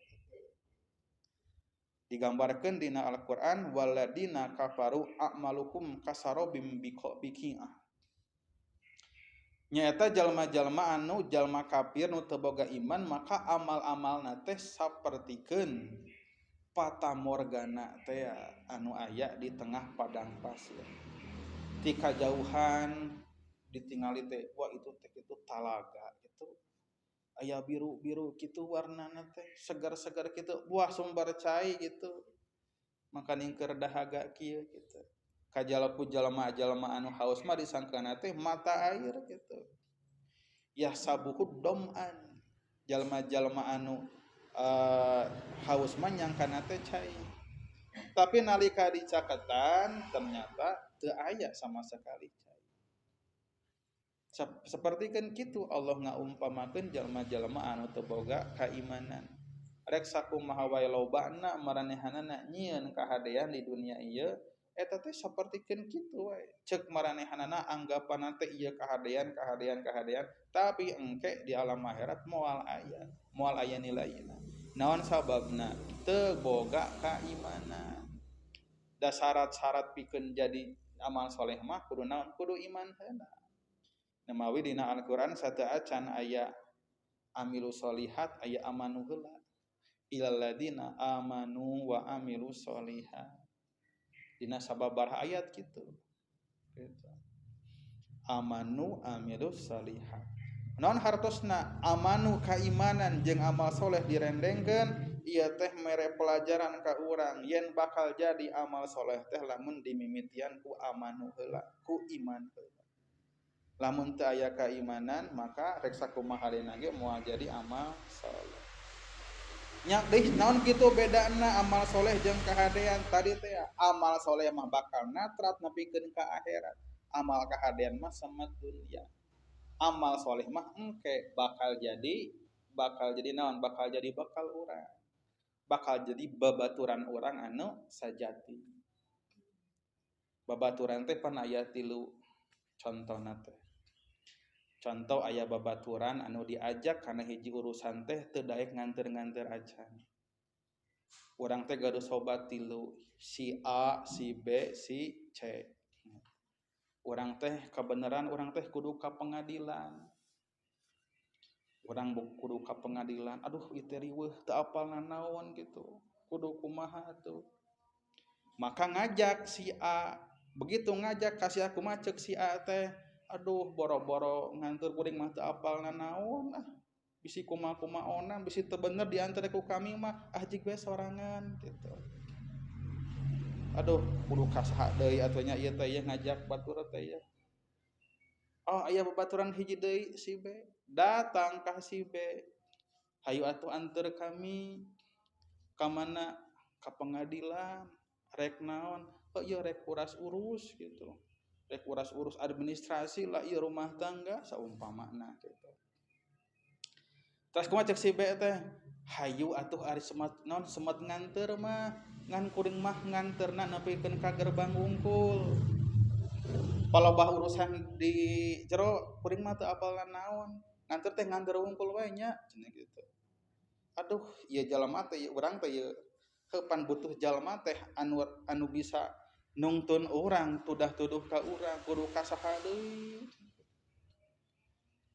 Digambarkeun dina Al-Qur'an waladina kafaru a'malukum kasarobim biqi'ah. Nyaeta jalma-jalma anu jalma kafir nu teu boga iman maka amal-amalna teh sapertikeun fata morgana teh anu aya di tengah padang pasir. Ti kajauhan ditingali teh wah itu teh itu talaga gitu. Aya biru-biru kitu warnana teh segar-segar kitu buah sumber cai gitu. Maka ningker dahaga kieu gitu. Kajalaku jalma-jalma anu haus mah disangkana teh mata air gitu. Yahsabuhu dom'an. Jalma-jalma anu haus mah nyangkana teh cai. Tapi nalika dicaketan ternyata teu aya sama sekali cai. Seperti kan kitu Allah ngaumpamakeun jalma-jalma anu teu boga kaimanan. Rek sakumaha wae lobana maranehanana nyieun kahadean di dunia ieu eta teh sapertikeun kitu wae. Ceuk maranehanana anggapanna teh ieu kahadean kahadean kahadean, tapi engke di alam akhirat moal aya nilaina. Naon sababna? Teu boga kaimanan. Da syarat-syarat pikeun jadi amal soleh mah kudu naon? Kudu iman heula. Namawi dina Al-Qur'an sateuacan aya amilu solihat aya amanu heula. Ilal ladina amanu wa amilu solihat. Dina sababaraha ayat gitu. Gitu. Amanu amilu solihat. Naon hartosna amanu kaimanan jeung amal soleh direndengkeun ieu teh mere pelajaran ka urang yen bakal jadi amal soleh teh lamun dimimitian ku amanu heula, ku iman heula. Lamun teu aya kaimanan maka rek sakumaha halena ge moal jadi amal soleh. Nya deui naon kitu bedana amal soleh jeung kahadean tadi teh amal soleh mah bakal natrat nepikeun ka akhirat, amal kahadean mah semet dunia. Amal soleh mah engke bakal jadi naon, bakal jadi bakal urang, bakal jadi babaturan urang anu sajati. Babaturan teh pan aya tilu contona teh. Contoh aya babaturan anu diajak kana hiji urusan teh teu daek nganter-nganter acan. Urang teh gaduh sobat tilu, si A, si B, si C. Urang teh kabeneran urang teh kudu ka pengadilan. Urang kudu ka pengadilan. Aduh ieu teh riweuh teu apal nanaon gitu. Kudu kumaha atuh. Maka ngajak si A, begitu ngajak ka si A kumaha ceuk si A teh, aduh boro-boro ngantur kuring mah teu apal nanaon ah. Bisi kumaha-kumaona, bisi teu bener diantar ku kami mah ah jig we sorangan gitu. Aduh kudu ka saha deui atuh nya ieu teh ieu ngajak batur teh ieu. Oh aya babaturan hiji deui si B, datang ka si B. Hayu atuh anteur kami. Ka mana? Ka pengadilan. Rek naon? Oh ieu rek uras-urus gitu. Rek uras-urus administrasi lah ieu rumah tangga saumpamana gitu. Terus kumaha cek si B teh? Hayu atuh ari semet naon semet nganter mah, ngan kuring mah nganterna nepikeun ka gerbang wungkul. Palobah urusan di jero kuring mah teu apal naon. Nganter teh nganter wungkul we nya cenah gitu. Aduh, ieu jalma teh ieu urang teh ieu heupan butuh jalma teh anu bisa nungtun urang tudah-tuduh ka urang kudu ka saha deui.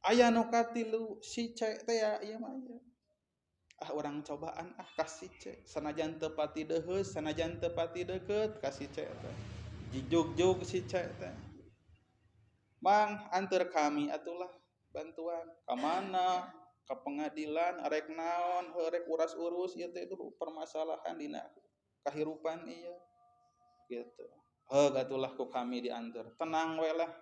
Aya nu katilu si C teh ya ieu mah ieu. Ah urang cobaan ah ka si C sanajan teu pati deuheus sanajan teu pati deukeut ka si C teh. Jijugjug si C teh. Mang anteur kami atulah bantuan ka mana? Ka pengadilan arek naon heuh rek uras-urus ieu teh duh permasalahan dina kahirupan ieu. Gitu. Heuh atulah ku kami dianteur. Tenang we lah.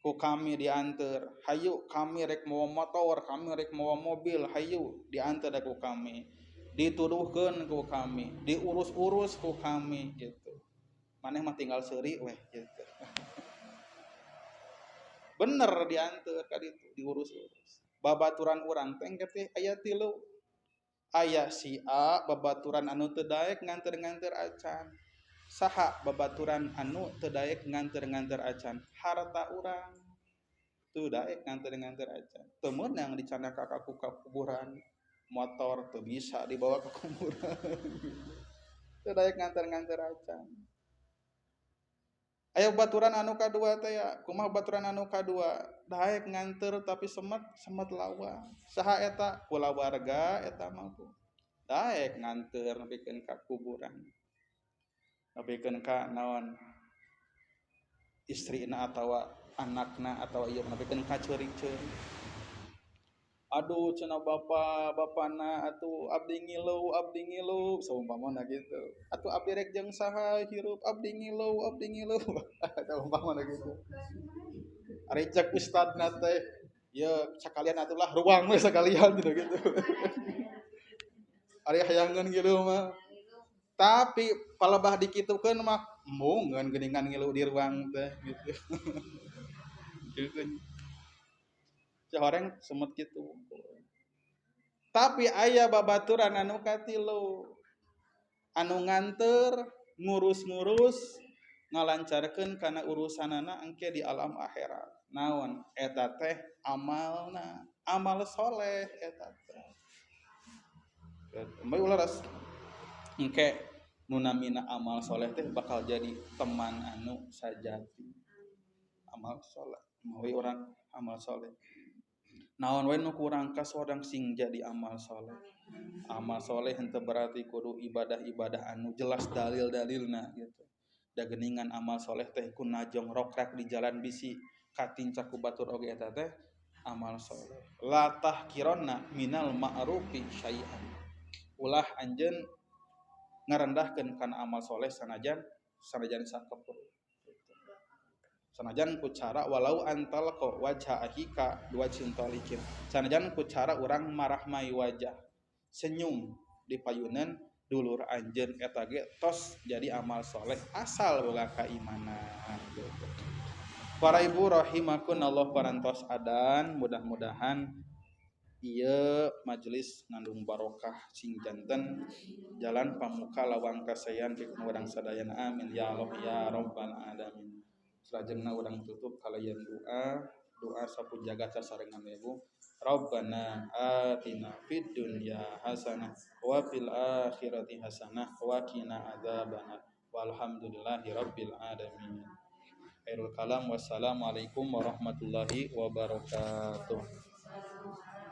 Ku kami dianteur. Hayu kami rek mawa motor, kami rek mawa mobil, hayu dianteur ku kami. Dituduhkeun ku kami, diurus-urus ku kami gitu. Maneh mah tinggal seuri weh gitu. Bener dianteur ka ditu, diurus-urus. Babaturan urang teh engke teh aya tilu. Aya si A babaturan anu teu daek nganter-nganter acan. Saha babaturan anu teu daek nganter-nganter acan, harta urang teu daek nganter-nganter acan, teu meunang dicandak ka kuburan, motor teu bisa dibawa ke kuburan, teu daek nganter-nganter acan. Aya baturan anu kadua teh ya, kumaha baturan anu kadua daek nganter tapi semet lawa. Saha eta? Kulawarga eta mah daek nganter nepikeun ka kuburan. Nepikeun ka naon istrina atawa anakna atawa ieu nepikeun ka ceurik-ceurik. Aduh cenah bapa bapana atuh abdi ngilu saumpamana gitu. Atuh abdi rek jeung saha hirup abdi ngilu saumpamana gitu. Ari cek ustadna teh ye sakalian atulah ruang we sakalian gitu gitu. Ari hayangeun ngilu mah. Tapi palebah dikitukeun mah embungeun geuningan ngilu di ruang teh gitu. Gitu. Cahoreng semet kitu. Tapi aya babaturan anu katilu. Anu nganter, ngurus-ngurus, ngalancarkeun kana urusanana engke di alam akhirat. Naon eta teh amalna, amal soleh eta teh. Bae ulah ras engke nu namina amal soleh teh bakal jadi teman anu sajati. Amal soleh, mawi urang amal soleh. Naon we nu kurang kasorang sing jadi amal soleh. Amal soleh henteu berarti kudu ibadah-ibadah anu jelas dalil-dalilna gitu. Da geuningan amal soleh teh ku najong rokrak di jalan bisi katincak ku batur oge eta teh amal soleh. La tahkironna minal ma'rufi syai'an. Ulah anjeun ngarendahkeun kana amal soleh sanajan sakepur. Sanajan ku cara walau antalqa wajha ahika duwajhin talikin. Sanajan ku cara urang marahmai wajah, senyum di payunan dulur anjeun eta ge tos jadi amal soleh asal boga kaimanan gitu. Para ibu rahimakumullah parantos adan, mudah-mudahan ieu majelis ngandung barokah sing janten jalan pamuka lawang kasayan pikeun urang sadayana, amin ya Allah ya rabbal alamin. Salajengna urang tutup kalayan doa sapu jagat sasarengan ibu. Rabbana atina fid dunya hasanah wa fil akhirati hasanah wa qina adzabannar. Walhamdulillahi rabbil alamin. Khairul kalam, wassalamualaikum warahmatullahi wabarakatuh.